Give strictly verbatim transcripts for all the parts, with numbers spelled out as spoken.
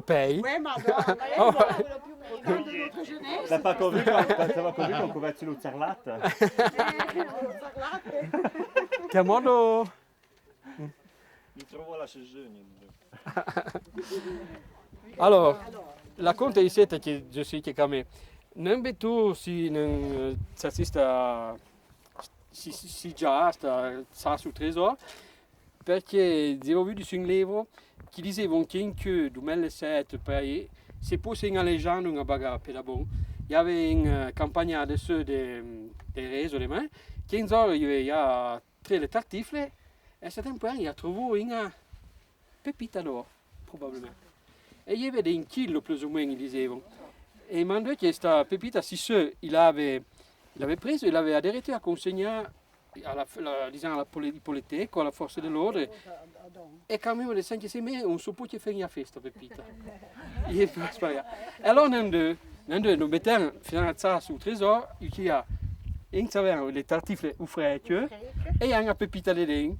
Pei. Ouais, ma non, ma non, quello più o meno. T'as pas encore vu quand, t'as pas encore vu quand on couvert sur le Sarlat ? Eh, le Sarlat. Che mondo? Mi trovo la sezione. Alors, la conta i seta que je sais que quand même. N'en be tu si n'en, eh, sa sista, si, si, si già sta, sa su trésor, perché avevo vu su un livro che diceva che in que duemila e sette, per aí, se posse in alejando una baga per da bon, i ave in, eh, campagna de su de, de rezo de me, che in zoro i ave tre le tartifle, e se tempo i a trovo una pepita d'or, probablement. E i vede in chilo, plus o meno, i diceva. E mando que sta pepita, si se i l'ave, i l'ave preso, i l'ave addirittura consegna a la, la, disons, a la poli-, politéco, a la force de l'ordre. E quand même, de cinq e six mai, on se peut que faire une festa, pepita. I è pas sbaglià. E alors, n'en de, n'en de, no mettèn fin a sa su trésor, i a, in savèn, le tartifle u freque, e i a una pepita dedin,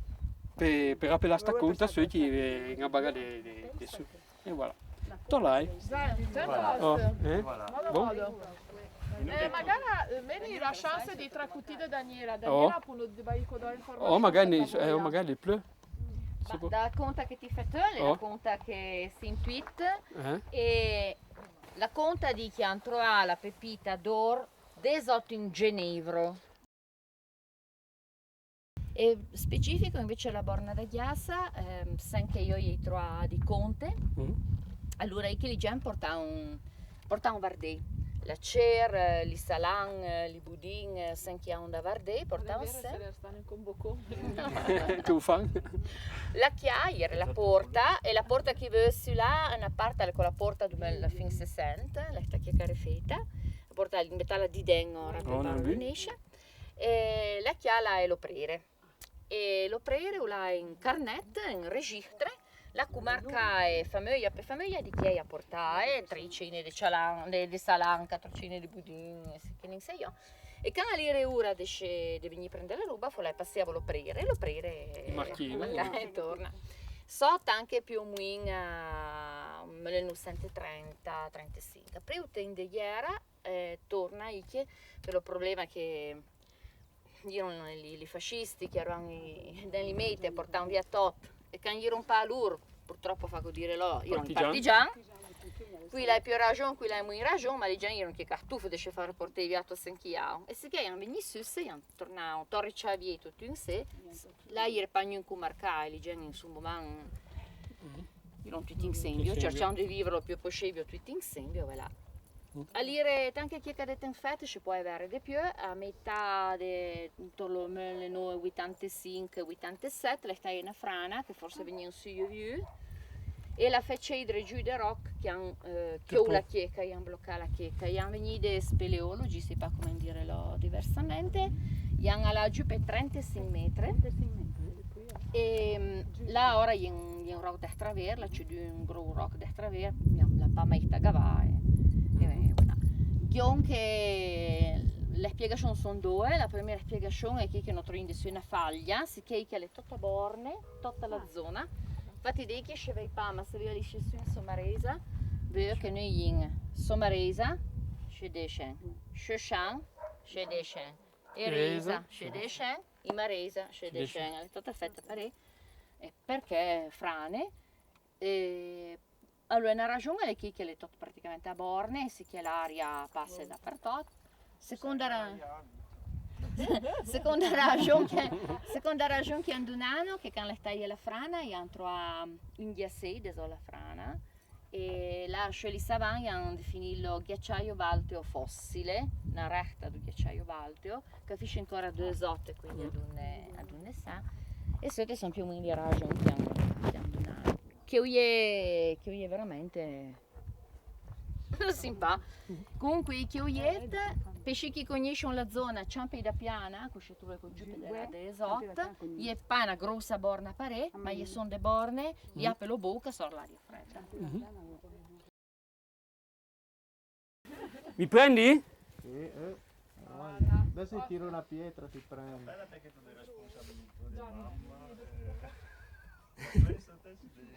per, per appelar sta conta, su que, eh, una baga de, de, de su. E voilà. Tolai. Voilà. Oh, eh? Voilà. Bon. Eh, magara, eh, meni la chance di tracutide Daniela. Daniela, pour nous, de baïco d'or information. Oh, magari, eh, oh, magari il pleut. Bah, da conta que ti fé te, la conta que si intuite, eh? E la conta di que i a troà la pepita d'or dezot in Genevro. E specifico invece la borna da ghiassa, ehm, sen que i a troà di conte. Mm. Allora, i que li gen portà un, portà un vardé. La cer, eh, li salan, eh, li budin, eh, sen que i a un da vardé, portà un sen. Che u fan? La chiaie, la porta, e la porta que i veu su là, una part, co la porta du mil, la fin sessanta, la sta que carefeta, la porta, metala di den ora, per la nescia. E la chiala è lo prere. E lo prere u l'à in carnet, in registre, la cumarca è fameuia pe fameuia di que i a portà, eh, trecine de chalan, de, de salan, quatrocine de budin, eh, se que nen sai io. E can a l'ire ura de, de vegnì prende la roba, fo la passea lo prere, lo prere, eh, torna. Sot anche più o meno a mil nouvcent trenta, trentasinque. Preu te in de guerra, eh, torna ique, per lo problema que i eran li, li fascisti, que eran i, den li mete, portan via tot. E can i eran pa lur, purtropo fa co dire lo, i eran partigian. Qui l'hai più ragion, qui l'hai moins ragion, ma li gen i eran que cartufo de se far porté via tot sen que i a. E se que i an vegnì su, se i an tornà, torre Chavier, tot un se, là i era pa gnun cumarcà, e li gen in su moment i eran tuti in sembio, cercian de vivre lo più possibio tuti in sembio, voilà. A l'ire, tanque que ca de ten fete, se pò vere de più, a metà de, intor lo mil nouvcent otantasinque, otantaset, l'è staie una frana, que forse vegnì un su viu, e la fece idre giù de roc, que i an, eh, chiou la checa, i an blocà la checa, i an vegnì de speleologi, se pa come dire lo diversamente, i an alà giù per trentasinque metre. E, mm, là ora i è un, i è un roc de traver, là c'è un gro roc de traver, i an, la pa mai sta gavà, e, e voilà. Guionque, le spiegachon son doe, la premiera spiegachon è que, que no trovin de su una faglia, si que, que l'è tota borne, tota la zona. Infati de que se vei pa, ma se vei li su in Somaresa, veo que no i in Somaresa, se dechen, se chan, se dechen. Eresa, se dechen, i Maresa, se dechen, l'è tota feta paré, e perque frane, e allora una ragion l'è que, que l'è tot praticamente a borne, e si que l'aria passe dapertot. Seconda ra-, seconda ragion que, seconda ragion que i an donà, que can l'è staie la frana, i an troà un ghiassé dezò la frana, e là, che li savan, i an definì lo ghiacciaio balteo fossile, na resta do ghiacciaio balteo, que fiche ancora dezot, quindi ad un, ad un sa. E sete son più o meno le ragion que i an, que i an donà. Que i è, que i è veramente simpa. Comunque, que i è, pe chi que cognechon la zona, Ciampe da Piana, cosce tu le congiute de la dezot, i è pa na grossa borna paré, ma i è son de borne, i apelo boca, sor l'aria. Mi prendi? Sì, eh. Avanti. Adesso ti tiro una pietra, ti prendo. Bella perché tu devi responsabilità di mamma, eh. Pensa te se devi